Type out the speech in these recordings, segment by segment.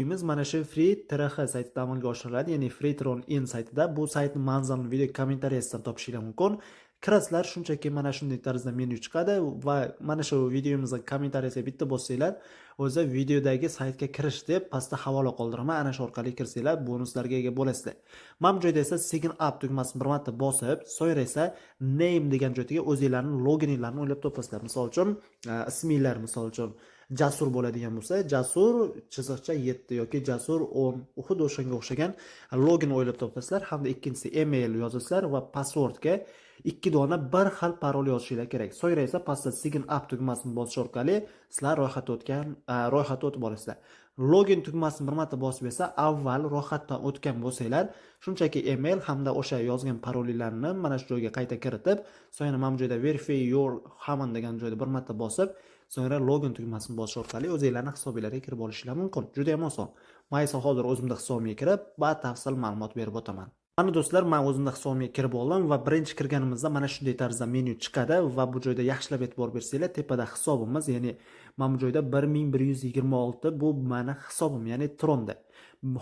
Aktivimiz mana shu Free TRX saytida amalga oshiriladi, ya'ni Free Tron In saytida. Bu saytni manzilini video kommentariyasidan topishinglar mumkin. Kirasizlar, shunchaki mana shunday tarzda menyu chiqadi va mana shu videomizga kommentariyasiga bitta bossanglar, o'zi videodagi saytga kirish deb pastda havola qoldiraman. Ana shu orqali kirsanglar, bonuslarga ega bo'lasizlar. Mana bu joyda esa Sign up tugmasini bir marta bosib, so'ngra esa name degan joyga o'zinglarning logininglarni o'ylab topasizlar. Misol uchun, isminglar, misol uchun, Jasur bo'ladigan bo'lsa, Jasur_7 yoki Jasur 10, xuddi o'shanga o'xshagan login o'ylab topasizlar hamda ikkinchisi email yozasizlar va passwordga ikki dona bir xil parol yozishinglar kerak. So'ngra esa pastda Sign up tugmasini bosish orqali sizlar ro'yxatdan o'tib olasizlar. Login tugmasini bir marta bosib esa avval ro'yxatdan o'tgan bo'lsanglar, shunchaki email hamda o'sha yozgan parolinglarni mana shu joyga qayta kiritib, so'ngra mana bu joyda Verify your human degan joyda bir marta bosib, so'ngra login tugmasini bosish orqali o'zinglarni hisobinglarga kirib olishinglar mumkin. Juda ham oson. Men esa hozir o'zimda hisobimga kirib, batafsil ma'lumot berib o'taman. Mana do'stlar, men o'zimda hisobimga kirib oldim va birinchi kirganimizda mana shunday tarzda menyu chiqadi va bu joyda yaxshilab e'tibor bersanglar, tepada hisobimiz, ya'ni mana bu joyda 1126, bu mani hisobim, ya'ni Tronda.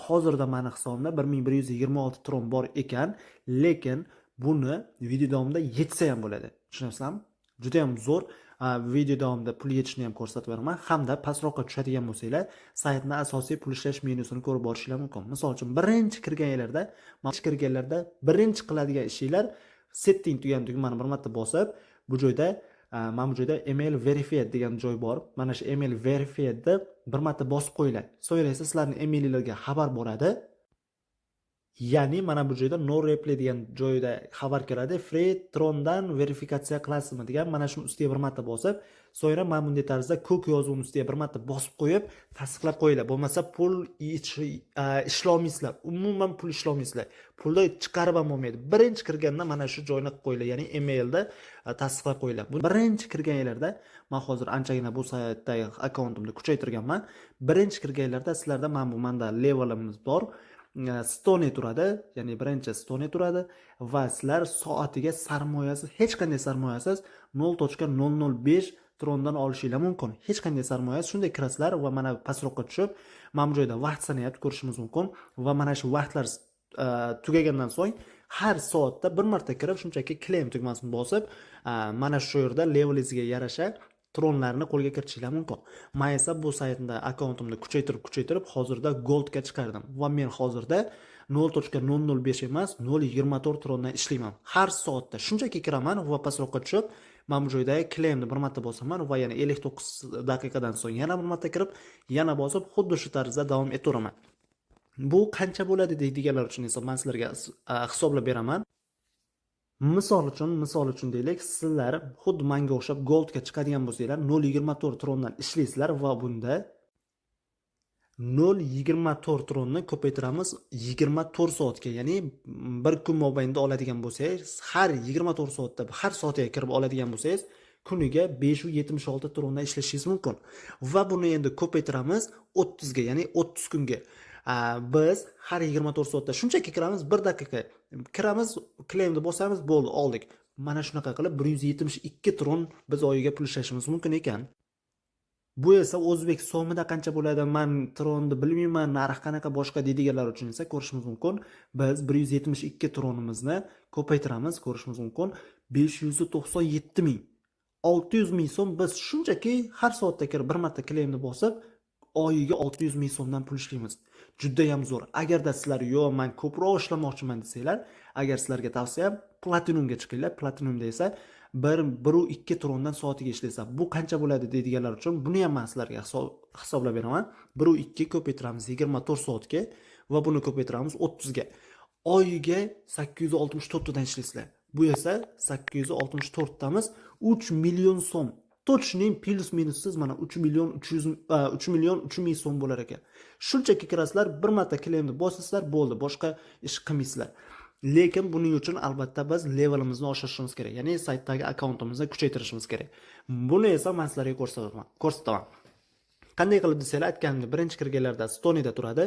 Hozirda mani hisobimda 1126 Tron bor ekan, lekin buni video davomida yechsa ham bo'ladi. Tushunyapsizlarmi? Juda ham zo'r. Video davomida pul yechishni ham ko'rsatib beraman hamda pastroqqa tushadigan bo'lsanglar, saytni asosiy pul ishlash menyusini ko'rib borishinglar mumkin. Misol uchun, birinchi kirganlarda birinchi qiladigan ishinglar Setting degan tugmani bir marta bosib, bu joyda, mana bu joyda Email verified degan joy bor. Mana shu Email verifiedni bir marta bosib qo'yinglar. So'ngra esa sizlarning emailinglarga xabar boradi. Ya'ni mana bu joyda No reply degan joyda xabar keladi. Free Trondan verifikatsiya qilasizmi degan, mana shuni ustiga bir marta bosib, so'ngra mana bunday tarzda ko'k yozuvni ustiga bir marta bosib qo'yib, tasdiqlab qo'yinglar. Bo'lmasa pul ishlolmaysizlar. Umuman pul ishlolmaysizlar. Pulni chiqarib ham bo'lmaydi. Birinchi kirganda mana shu joyni qilib qo'yinglar, ya'ni emailda tasdiqlab qo'yinglar. Bu birinchi kirganlarda, men hozir anchagina bu saytdagi akkauntimni kuchaytirganman. Birinchi kirganlarda sizlarda mana bu manda levelimiz bor. Stone turadi, ya'ni birinchi stone turadi va sizlar soatiga sarmoyasiz, hech qanday sarmoyasiz 0.005 trondan olishinglar mumkin. Hech qanday sarmoyasiz shunday kirasizlar va mana pastroqqa tushib, mana bu joyda vaqt sanayapti, ko'rishimiz mumkin va mana shu vaqtlar tugagandan so'ng har soatda bir marta kirib, shunchaki claim tugmasini bosib, mana shu yerda levelingizga yarasha tronlarni qo'lga kiritishinglar mumkin. Men esa bu saytda akkauntimni kuchaytirib, kuchaytirib hozirda goldga chiqardim va men hozirda 0.005 emas, 0.24 trondan ishlayman. Har soatda shunchaki kiraman va pastroqqa tushib, mana bu joyda claimni bir marta bosaman va yana 59 daqiqadan so'ng yana bir marta kirib, yana bosib, xuddi shu tarzda davom etaveraman. Bu qancha bo'ladi deydiganlar uchun esa men sizlarga hisoblab beraman. Misol uchun deylik, sizlar xuddi menga o'xshab goldga chiqadigan bo'lsanglar, 0.24 trondan ishlaysizlar va bunda 0.24 tronni ko'paytiramiz 24 soatga, ya'ni bir kun mobaynida oladigan bo'lsangiz, har 24 soatda har soatiga kirib oladigan bo'lsangiz, kuniga 576 trondan ishlashingiz mumkin. Va buni endi ko'paytiramiz 30 ga, ya'ni 30 kunga. Biz har 24 soatda shunchaki kiramiz, bir daqiqa kiramiz, claimni bosamiz, bo'ldi, oldik. Mana shunaqa qilib 172 tron biz oyiga pul ishlashimiz mumkin ekan. Bu esa o'zbek so'mida qancha bo'ladi, man tronni bilmayman, narxi qanaqa, boshqa deydiganlar uchun esa ko'rishimiz mumkin. Biz 172 tronimizni ko'paytiramiz, ko'rishimiz mumkin, 597 ming, 600 ming so'm. Biz shunchaki har soatda kirib, bir marta claimni bosib, oyiga 600 ming so'mdan pul ishlaymiz. Judayam zo'r. Agarda sizlar yo'q, man ko'proq ishlamoqchiman desanglar, agar sizlarga tavsiyam, platinumga chiqinglar. Platinumda esa bir biru ikki trondan soatiga ishlaysan. Bu qancha bo'ladi deydiganlar uchun buni ham man sizlarga hisoblab beraman. 1,2 ko'paytiramiz 24 soatga va buni ko'paytiramiz 30 ga, oyiga 864 tadan ishlaysizlar. Bu esa 864 tamiz 3 million so'm, точный, плюс minussiz mana 3 million 300, 3 million 3 ming so'm bo'lar ekan. Shunchaki kirasizlar, bir marta claimni bosasizlar, bo'ldi, boshqa ish qilmaysizlar. Lekin buning uchun albatta biz levelimizni oshirishimiz kerak, ya'ni saytdagi akkauntimizni kuchaytirishimiz kerak. Buni esa man sizlarga ko'rsataman. Qanday qilib desanglar, aytganimdek, birinchi kirganlarda stonida turadi.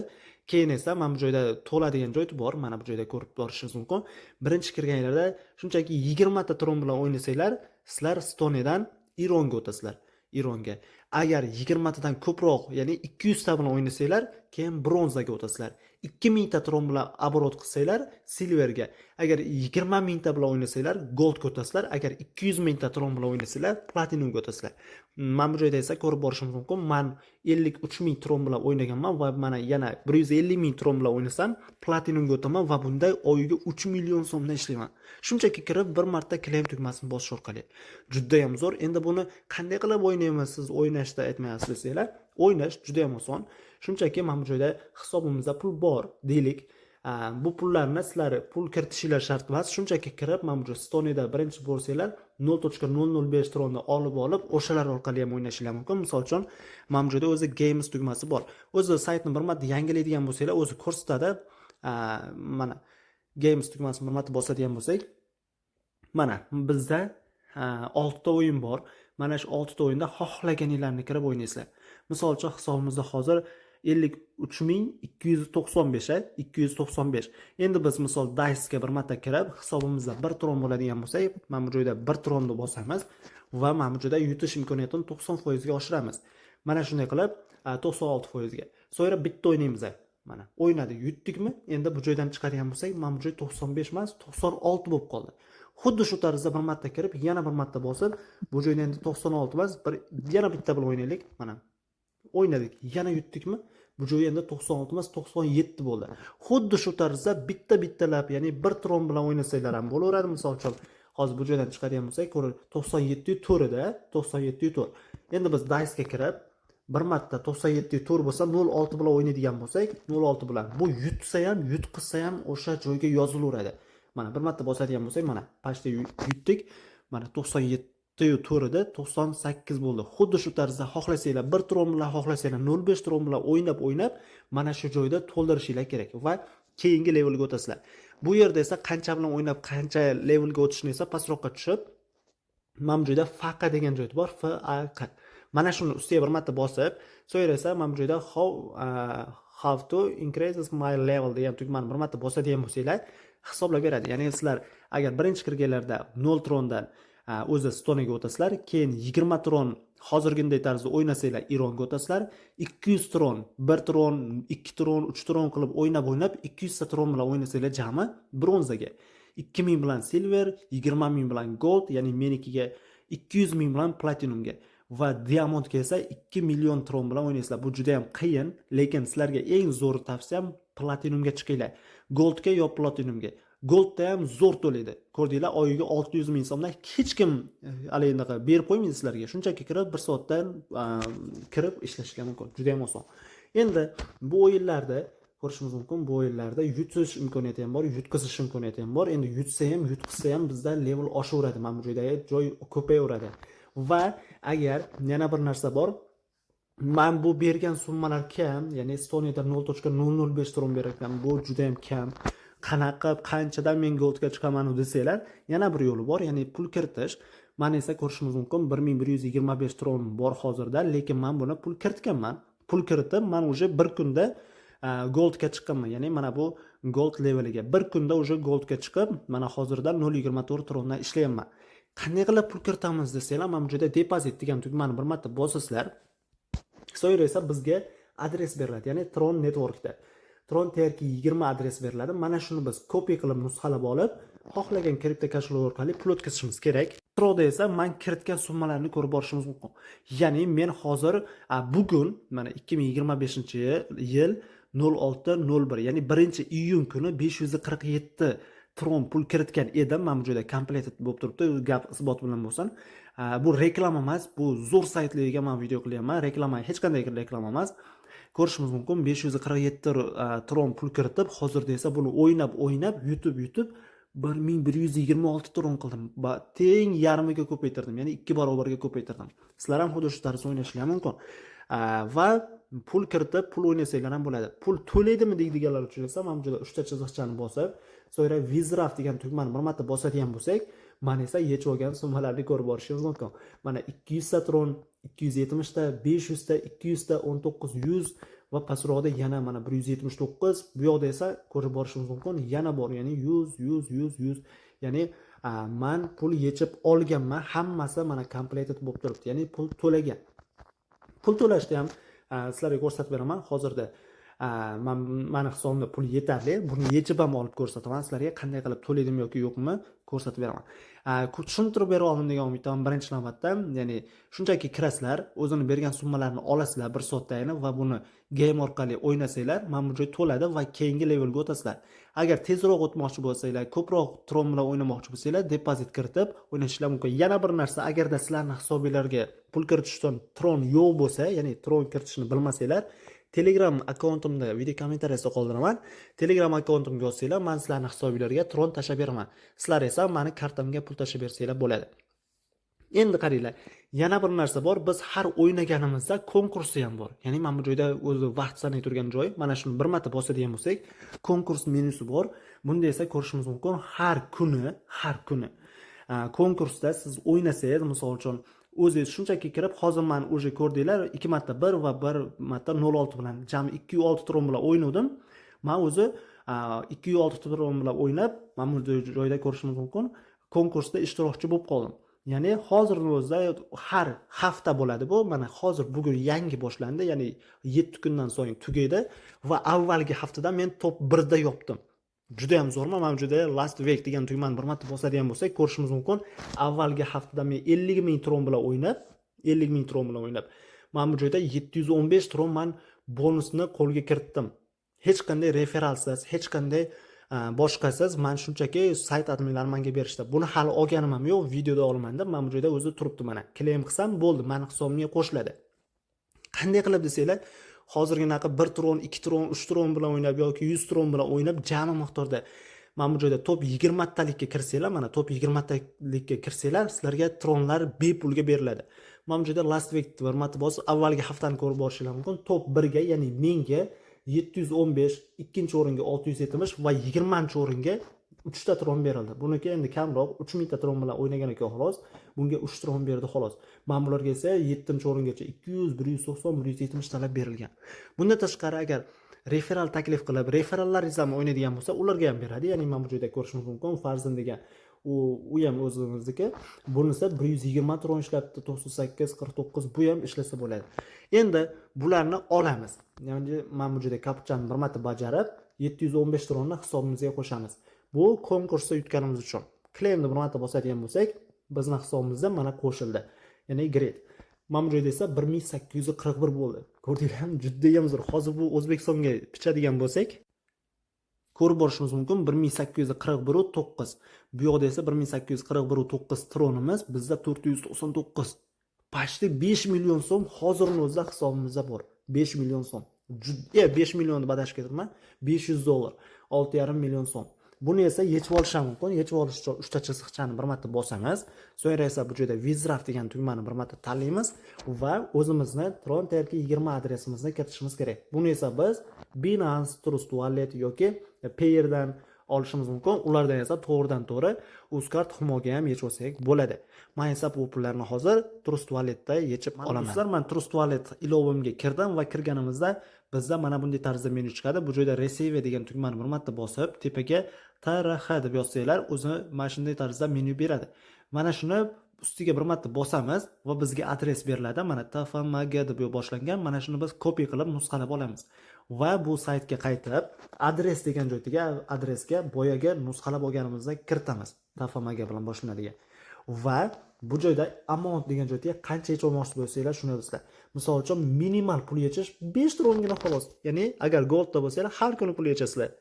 Keyin esa mana bu joyda to'ladigan joy bor, mana bu joyda ko'rib borishingiz mumkin. Birinchi kirganlarda shunchaki 20 ta tron bilan o'ynasanglar, sizlar stonidan ironga o'tasizlar, ironga. Agar 20 tadan ko'proq, ya'ni 200 ta bilan o'ynasanglar keyin bronzaga o'tasizlar. 2000 ta tron bilan оборот qilsanglar, silverga. Agar 20 mingta bilan o'ynasanglar, goldga o'tasizlar. Agar 200 mingta tron bilan o'ynasanglar, platinumga o'tasizlar. Mana bu joyda esa ko'rib borishimiz mumkin, man 53 ming tron bilan o'ynaganman va mana yana 150 ming tron bilan o'ynasam, platinumga o'taman va bunda oyiga 3 million so'mdan ishlayman, shunchaki kirib bir marta claim tugmasini bosish orqali. Judayam zo'r. Endi buni qanday qilib o'ynaymiz, siz o'ynashda aytmayapsiz desanglar, o'ynash judayam oson. Shunchaki mana bu joyda hisobimizda pul bor deylik. Bu pullarni sizlar pul kiritishinglar shart emas. Shunchaki kirib, mana bu joy Stoneyda birinchi bo'lsanglar, 0.005 tronni olib, o'shalar orqali ham o'ynashinglar mumkin. Misol uchun, mana bu joyda o'zi games tugmasi bor. O'zi saytni bir marta yangilaydigan bo'lsanglar, o'zi ko'rsatadi. Mana games tugmasini bir marta bosadigan bo'lsak, mana bizda oltita o'yin bor. Mana shu oltita o'yinda xohlaganinglarni kirib o'ynaysizlar. Misol uchun, hisobimizda hozir 53 295, 295. Endi biz, misol, Dice'ga bir marta kirib, hisobimizda bir tron bo'ladigan bo'lsak, mana bu joyda bir tronni bosamiz va mana bu joyda yutish imkoniyatini 90%ga oshiramiz. Mana shunday qilib 96%ga. So'ngra bitta o'ynaymiz. Mana o'ynadik, yutdikmi? Endi bu joydan chiqadigan bo'lsak, mana bu joy 95 emas, 96 bo'lib qoldi. Xuddi shu tarzda bir marta kirib, yana bir marta bosib, bu joyda endi 96 emas, bir yana bitta bilan o'ynaylik. Mana o'ynadik, yana yutdikmi? Bu joy endi 96 emas, 97 bo'ldi. Xuddi shu tarzda bitta bittalab, ya'ni bir tron bilan o'ynasanglar ham bo'laveradi. Misol uchun, hozir bu joydan chiqadigan bo'lsak, ko'ring, 97 4 edi, 97 4. Endi biz Dice'ga kirib, bir marta 97 4 bo'lsa, 0.6 bilan o'ynaydigan bo'lsak, 0.6 bilan bu yutsa ham, yutqizsa ham o'sha joyga yozilaveradi. Mana bir marta bosadigan bo'lsak, mana почти yutdik. Mana 97 4 edi, 98 bo'ldi. Xuddi shu tarzda xohlasanglar bir tron bilan, xohlasanglar 0.5 tron bilan o'ynab o'ynab, mana shu joyda to'ldirishinglar kerak va keyingi levelga o'tasizlar. Bu yerda esa qancha bilan o'ynab, qancha levelga o'tishni esa pastroqqa tushib, mana bu joyda FAQ degan joy bor, FAQ. Mana shuni ustiga bir marta bosib, so'ngra esa mana bu joyda how to increase my level degan tugmani bir marta bosadigan bo'lsanglar, hisoblab beradi. Ya'ni sizlar agar birinchi kirganlarda 0 trondan o'zi Stonega o'tasizlar, keyin 20 tron hozirgiday tarzda o'ynasanglar, Ironga o'tasizlar, 200 tron, 1 tron, 2 tron, 3 tron qilib o'ynab o'ynab, 200 ta tron bilan o'ynasanglar, jami bronzaga, 2000 bilan silver, 20 ming bilan gold, ya'ni menikiga 200 ming bilan platinumga va diamondga esa 2 million tron bilan o'ynaysizlar. Bu juda ham qiyin, lekin sizlarga eng zo'r tavsiyam: platinumga chiqinglar. Goldga yo platinumga. Goldda ham zo'r to'laydi. Ko'rdinglar, oyiga 600 ming so'mdan hech kim haligi anaqa berib qo'ymaydi sizlarga. Shunchaki kirib, bir soatdan kirib ishlashga mumkin. Juda ham oson. Endi bu o'yinlarda ko'rishimiz mumkin, bu o'yinlarda yutish imkoniyati ham bor, yutqizish imkoniyati ham bor. Endi yutsa ham, yutqizsa ham bizda level oshaveradi. Mana bu joydagi joy ko'payaveradi. Va agar yana bir narsa bor, man bu bergan summalar kam, ya'ni Estoniyada 0.005 tron berayotgan, bu juda ham kam. Qanaqa, qanchadan men goldga chiqaman desanglar, yana bir yo'li bor, ya'ni pul kiritish. Man esa ko'rishimiz mumkin, 1125 tron bor hozirda, lekin man buni pul kiritganman. Pul kiritib, man уже bir kunda goldga chiqqanman, ya'ni mana bu gold leveliga bir kunda уже goldga chiqib, mana hozirda 0.24 trondan ishlayapman. Qanday qilib pul kiritamiz desanglar, mana bu joyda depozit degan tugmani bir marta bosasizlar. So'ngra esa bizga adres beriladi, ya'ni Tron Networkda Tron TRC20 adres beriladi. Mana shuni biz copy qilib, nusxalab olib, xohlagan kripto кошелёк orqali pul o'tkazishimiz kerak. Tronda esa man kiritgan summalarni ko'rib borishimiz mumkin. Ya'ni men hozir bugun mana 2025 yil 06.01, ya'ni 1 iyun kuni 547 tron pul kiritgan edim. Mana bu joyda completed bo'lib turibdi, gap isbot bilan bo'lsin. Bu reklama emas, bu zo'r saytlarga man video qilyapman. Reklama, hech qanday reklama emas. Ko'rishimiz mumkin, 547 tron pul kiritib, hozirda esa buni o'ynab o'ynab, yutib yutib, 1126 tron qildim va teng yarmiga ko'paytirdim, ya'ni ikki barobarga ko'paytirdim. Sizlar ham xuddi shu tarzda o'ynashinglar mumkin. Va pul kiritib, pul o'ynasanglar ham bo'ladi. Pul to'laydimi deydiganlar uchun esa mana bu joyda uchta chiziqchani bosib, so'ngra withdraw degan tugmani bir marta bosadigan bo'lsak, mana esa yechib olgan summalarni ko'rib borishingiz mumkin. Mana 200 ta tron, 270 ta, 500 ta, 200 ta, 19, 100 va pastroqda yana mana 179. Bu yoqda esa ko'rib borishimiz mumkin, yana bor, ya'ni 100, 100, 100, 100. Ya'ni man pul yechib olganman, hammasi mana completed bo'lib turibdi, ya'ni pul to'lagan. Pul to'lashni ham sizlarga ko'rsatib beraman hozirda. Mani hisobimda pul yetarli. Buni yechib ham olib ko'rsataman sizlarga, qanday qilib to'laydim yoki yo'qmi, ko'rsatib beraman. Tushuntirib bera oldim degan umiddaman birinchi navbatda. Ya'ni shunchaki kirasizlar, o'zini bergan summalarni olasizlar bir soatdagini va buni game orqali o'ynasanglar, mana bu joy to'ladi va keyingi levelga o'tasizlar. Agar tezroq o'tmoqchi bo'lsanglar, ko'proq tron bilan o'ynamoqchi bo'lsanglar, depozit kiritib o'ynashinglar mumkin. Yana bir narsa, agarda sizlarni hisobinglarga pul kiritish uchun tron yo'q bo'lsa, ya'ni tron kiritishni bilmasanglar, Telegram akkauntimda video kommentariyasida qoldiraman. Telegram akkauntimga yozsanglar, man sizlarni hisobinglarga tron tashlab beraman. Sizlar esa mani kartamga pul tashlab bersanglar bo'ladi. Endi qaranglar, yana bir narsa bor. Biz har o'ynaganimizda konkursi ham bor. Ya'ni mana bu joyda o'zi vaqt sanay turgan joy, mana shuni bir marta bosadigan bo'lsak, konkurs menyusi bor. Bunda esa ko'rishimiz mumkin, har kuni konkursda siz o'ynasangiz, misol uchun, o'zingiz shunchaki kirib, hozir man уже ko'rdinglar, ikki marta 1 va bir marta 0,6 bilan, jami 206 tron bilan o'ynadim. Man o'zi 206 tron bilan o'ynab, mana bu joyda ko'rishimiz mumkin, konkursda ishtirokchi bo'lib qoldim. Ya'ni hozirni o'zida har hafta bo'ladi bu. Mana hozir bugun yangi boshlandi, ya'ni 7 kundan so'ng tugaydi va avvalgi haftada men top 1 da yopdim. Juda ham zo'rmi? Mana bu joyda last week degan tugmani bir marta bosadigan bo'lsak, ko'rishimiz mumkin, avvalgi haftada men 50 ming tron bilan o'ynab, 50 ming tron bilan o'ynab, mana bu joyda 715 tron man bonusni qo'lga kiritdim. Hech qanday referalsiz, hech qanday boshqasiz, man shunchaki sayt adminlari menga berishdi. Buni hali olganim ham yo'q, videoda olaman deb. Mana bu joyda o'zi turibdi, mana claim qilsam bo'ldi, mani hisobimga qo'shiladi. Qanday qilib desanglar, hozirginaqa 1 tron, 2 tron, 3 tron bilan o'ynab yoki 100 tron bilan o'ynab, jami miqdorda mana bu joyda top 20 talikka kirsanglar, mana top 20 talikka kirsanglar, sizlarga tronlar bepulga beriladi. Mana bu joyda last week bir marta bosib, avvalgi haftani ko'rib borishinglar mumkin. Top 1 ga, ya'ni menga 715, ikkinchi o'ringa 670 va 20 o'ringa 3 ta tron berildi. Buniki endi kamroq, 3000 ta tron bilan o'ynagan ekan xolos. Bunga 3 tron berdi xolos. Mana bularga esa 7 o'ringacha 200, 190, 170 talab berilgan. Bundan tashqari, agar referal taklif qilib, referallar ham o'ynaydigan bo'lsa, ularga ham beradi. Ya'ni mana bu joyda ko'rishimiz mumkin, Farzin degan u ham o'zimizniki. Bunisi 120 tron ishlabdi, 98, 49, bu ham ishlasa bo'ladi. Endi bularni olamiz. Ya'ni mana bu joyda kapchani bir marta bajarib, 715 tronni hisobimizga qo'shamiz. Bu konkursda yutganimiz uchun. Claimni bir marta bosadigan bo'lsak, bizni hisobimizda mana qo'shildi. Ya'ni great. Mana bu joyda esa 1841 bo'ldi. Ko'rdinglarmi? Juda ham zo'r. Hozir bu O'zbekistonga pichadigan bo'lsak, ko'rib borishimiz mumkin, 1841,9. Bu yoqda esa 1841,9 tronimiz bizda 499. Почти 5 million so'm hozirni o'zida hisobimizda bor. 5 million so'm. Juda 5 million deb adashib ketibman. 500 dollar, 6,5 million so'm. Buni esa yechib olish ham mumkin. Yechib olish uchun uchta chiziqchani bir marta bosamiz. So'ngra esa bu joyda withdraw degan tugmani bir marta tanlaymiz va o'zimizni Tron TRC20 adresimizni kiritishimiz kerak. Buni esa biz Binance, Trust Wallet yoki Payeerdan olishimiz mumkin. Ulardan esa to'g'ridan to'g'ri Uzcard, Humoga ham yechib olsak bo'ladi. Men esa bu pullarni hozir Trust Walletda yechib olaman. Do'stlar, men Trust Wallet ilovimga kirdim va kirganimizda bizda mana bunday tarzda menyu chiqadi. Bu joyda Receive degan tugmani bir marta bosib, tepaga TRX deb yozsanglar, o'zi mana shunday tarzda menyu beradi. Mana shuni ustiga bir marta bosamiz va bizga adres beriladi. Mana TFMG deb boshlangan. Mana shuni biz copy qilib nusxalab olamiz. Va bu saytga qaytib, adres degan joyga, adresga boyagi nusxalab olganimizni kiritamiz. TFMG bilan boshlanadigan. Va bu joyda amount degan joyda qancha yechib olmoqchi bo'lsanglar, shuni yozasizlar. Misol uchun, minimal pul yechish 5 trongina xolos. Ya'ni agar goldda bo'lsanglar, har kuni pul yechasizlar.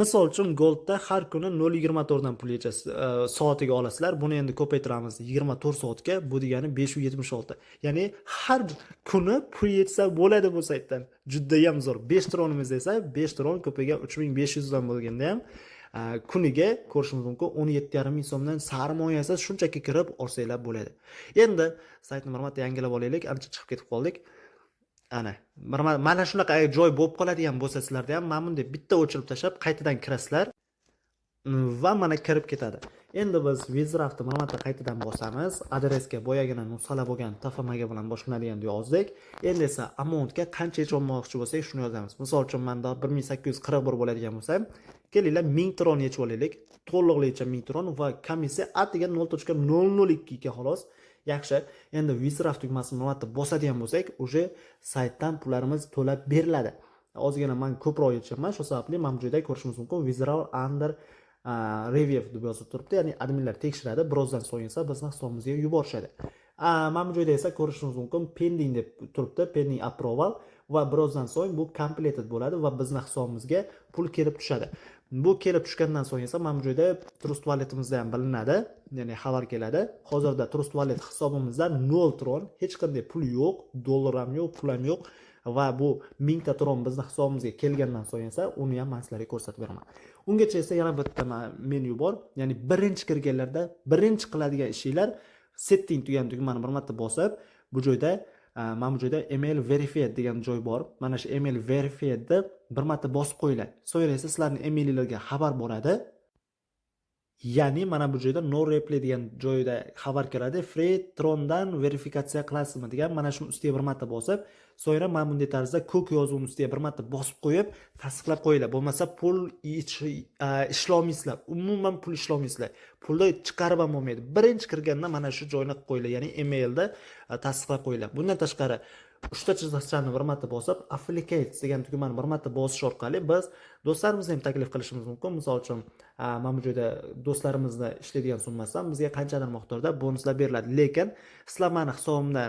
Misol uchun, goldda har kuni 0,24 dan pul yechasiz, soatiga olasizlar. Buni endi ko'paytiramiz 24 soatga, bu degani 576. Ya'ni har kuni pul yechsa bo'ladi bu saytdan. Judayam zo'r. 5 tronimiz esa 5 tron ko'paygan 3500 dan bo'lganda ham kuniga ko'rishimiz mumkin, 17,5 ming so'mdan sarmoyasiz shunchaki kirib olsanglar bo'ladi. Endi saytni bir marta yangilab olaylik, ancha chiqib ketib qoldik. Ana, bir mana shunaqa joy bo'lib qoladigan bo'lsa sizlarda ham mana bunday bitta o'chirib tashlab qaytadan kirasizlar va mana kirib ketadi. Endi biz Withdrawni bir marta qaytadan bosamiz. Adresga boyagina nusxalab olgan TFMG bilan boshlanadigan yozdik. Endi esa amountga qancha yechib olmoqchi bo'lsak, shuni yozamiz. Misol uchun, menda 1841 bo'ladigan bo'lsa, kelinglar 1000 tron yechib olaylik. To'liqligicha 1000 tron va komissiya atigi 0.002 ekan xolos. Yaxshi. Endi Withdraw tugmasini bir marta bosadigan bo'lsak, уже saytdan pullarimiz to'lab beriladi. Ozgina man ko'proq yechyapman, shu sababli mana bu joyda ko'rishimiz mumkin, "Withdrawal under review" deb yozib turibdi, ya'ni adminlar tekshiradi, birozdan so'ng esa bizni hisobimizga yuborishadi. Mana bu joyda esa ko'rishimiz mumkin, pending deb turibdi, pending approval, va birozdan so'ng bu completed bo'ladi va bizni hisobimizga pul kelib tushadi. Bu kelib tushgandan so'ng esa mana bu joyda Trust Walletimizda ham bilinadi, ya'ni xabar keladi. Hozirda Trust Wallet hisobimizda 0 tron, hech qanday pul yo'q, dollar ham yo'q, pul ham yo'q. Va bu 1000 ta tron bizni hisobimizga kelgandan so'ng esa uni ham man sizlarga ko'rsatib beraman. Ungacha esa yana bitta menyu bor, ya'ni birinchi kirganlarda birinchi qiladigan ishinglar setting degan tugmani bir marta bosib, bu joyda, mana bu joyda email verified degan joy bor. Mana shu email verifiedni bir marta bosib qo'yinglar. So'ngra esa sizlarni emailinglarga xabar boradi, ya'ni mana bu joyda no reply degan joyda xabar keladi, free trondan verifikatsiya qilasizmi degan. Mana shuni ustiga bir marta bosib, so'ngra mana bunday tarzda ko'k yozuvni ustiga bir marta bosib qo'yib, tasdiqlab qo'yinglar. Bo'lmasa pul ishlolmaysizlar, umuman pul ishlolmaysizlar, pulni chiqarib ham bo'lmaydi. Birinchi kirganda mana shu joyni qilib qo'yinglar, ya'ni emailda tasdiqlab qo'yinglar. Bundan tashqari, uchta chiziqchani bir marta bosib, affiliates degan tugmani bir marta bosish orqali biz do'stlarimizni ham taklif qilishimiz mumkin. Misol uchun, mana bu joyda do'stlarimizni ishlaydigan summasidan bizga qanchadir miqdorda bonuslar beriladi. Lekin sizlar mani hisobimdan,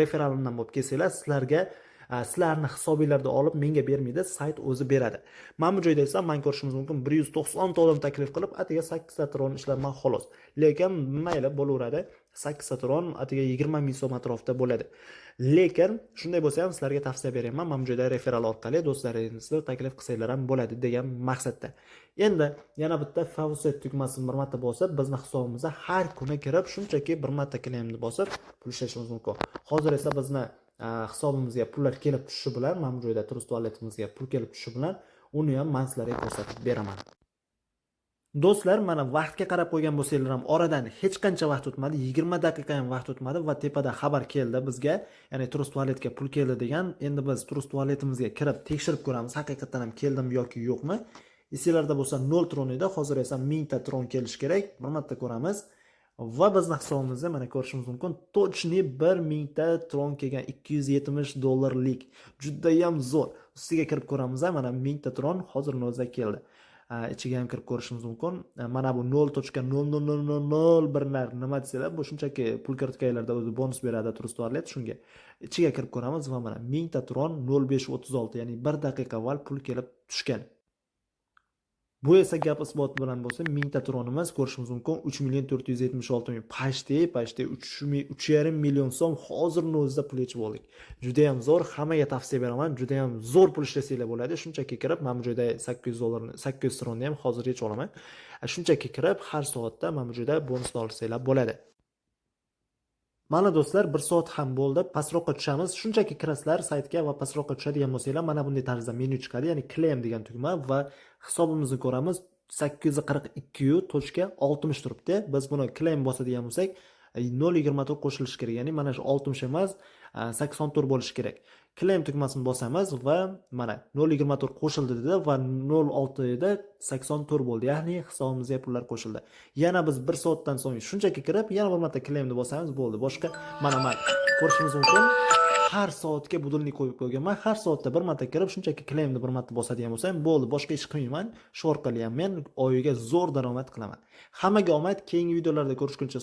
referalimdan bo'lib kelsanglar, sizlarga, sizlarni hisobinglarda olib menga bermaydi, sayt o'zi beradi. Mana bu joyda esa man ko'rishimiz mumkin, 190 ta odam taklif qilib, atigi 8 ta tron ishlayapman, xolos. Lekin mayli, bo'laveradi, 8 ta tron atigi 20 000 so'm atrofida bo'ladi. Lekin shunday bo'lsa ham sizlarga tavsiya beryapman, mana bu joyda referal orqali do'stlaringizni taklif qilsanglar ham bo'ladi degan maqsadda. Endi yana bitta faucet tugmasini bir marta bosib, bizni hisobimizda har kuni kirib, shunchaki bir marta claimni bosib, pul ishlashimiz mumkin. Hozir esa bizni hisobimizga pullar kelib tushishi bilan, mana bu joyda Trust Walletimizga pul kelib tushishi bilan uni ham man sizlarga ko'rsatib beraman. Do'stlar, mana vaqtga qarab qo'ygan bo'lsanglar ham, oradan hech qancha vaqt o'tmadi, 20 daqiqa ham vaqt o'tmadi va tepada xabar keldi bizga, ya'ni Trust Walletga pul keldi degan. Endi biz Trust Walletimizga kirib tekshirib ko'ramiz, haqiqatdan ham keldimi yoki yo'qmi. Esinglarda bo'lsa, 0 tron edi, hozir esa 1000 ta tron kelishi kerak. Bir marta ko'ramiz va bizni hisobimizda mana ko'rishimiz mumkin, точный 1000 ta tron kelgan, 270 dollarlik, judayam zo'r. Ustiga kirib ko'ramiz, mana 1000 ta tron hozirni o'zida keldi. Ichiga ham kirib ko'rishimiz mumkin. Mana bu 0.00001lar nima desanglar, bu shunchaki pul kiritganlarda o'zi bonus beradi Trust Wallet, shunga. Ichiga kirib ko'ramiz va mana 1000 ta tron 05:36, ya'ni bir daqiqa avval pul kelib tushgan. Bu esa gap isbot bilan bo'lsa, 1000 ta tronimiz ko'rishimiz mumkin, 3 476 000, почти 3,5 million so'm hozirni o'zida pul yechib oldik. Judayam zo'r, hammaga tavsiya beraman, judayam zo'r pul ishlasanglar bo'ladi. Shunchaki kirib, mana bu joyda 800 dollarni, 800 tronni ham hozir yechib olaman. Shunchaki kirib, har soatda mana bu joyda bonusni olsanglar bo'ladi. Mana do'stlar, bir soat ham bo'ldi. Pastroqqa tushamiz. Shunchaki kirasizlar saytga va pastroqqa tushadigan bo'lsanglar, mana bunday tarzda menyu chiqadi, ya'ni claim degan tugma, va hisobimizni ko'ramiz. 842.60 turibdi. Biz buni claim bosadigan bo'lsak, 0.24 qo'shilishi kerak, ya'ni mana shu 60 emas, 84 bo'lishi kerak. Claim tugmasini bosamiz va mana 0.24 qo'shildi dedi va 0.6 edi, 84 bo'ldi, ya'ni hisobimizga pullar qo'shildi. Yana biz bir soatdan so'ng shunchaki kirib, yana bir marta claimni bosamiz, bo'ldi. Boshqa mana man ko'rishimiz mumkin, har soatga будильник qo'yib qo'yganman. Har soatda bir marta kirib, shunchaki claimni bir marta bosadigan bo'lsam bo'ldi, boshqa ish qilmayman. Shu orqali ham men oyiga zo'r daromad qilaman. Hammaga omad, keyingi videolarda ko'rishguncha.